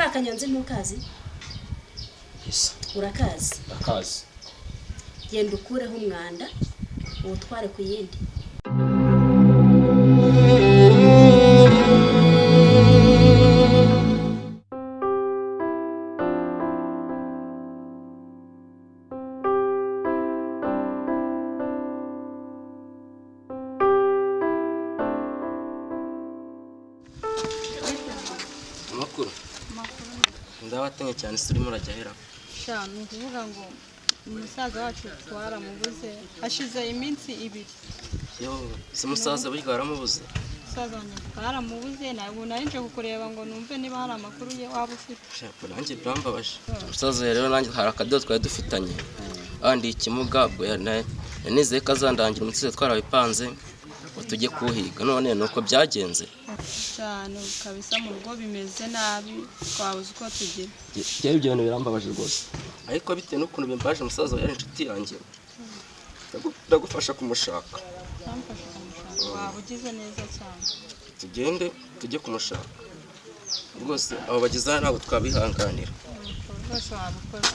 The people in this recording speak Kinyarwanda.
Kariya kanyonzi ntukazi? Yes. Urakazi? Ndakazi. Genda ukureho umwanda uwutware ku yindi. Amakuru. Ndabatenye cyane se urimo urajya hera. Sha, ni ukuvuga ngo umusaza wacu twaramubuze hashize iminsi 2. Yo, se musaza burya waramubuze? Umusaza wanjye twaramubuze, ntabwo nari nje kukureba ngo numve niba hari amakuru ye waba ufite. Sha, nanjye birambabaje. Umusaza rero nanjye hari akadodo twari dufitanye. Andi ikimuga ubwo yanizeye ko azandangira umutsizo twarabipanze ngo tujye kuhiga, none nuko byagenze. Cyane kabisa mu rugo bimeze nabi, twabuze uko tugira. Byari ibyo bintu birambabaje rwose. Ariko bitewe n'ukuntu bimbaje umusaza yari inshuti yanjye, ndagufasha kumushaka. Ndamufasha kumushaka. Waba ugize neza cyane. Tugende tujye kumushaka. Rwose abo bageze aha ntabwo twabihanganira. Rwose waba ukoze.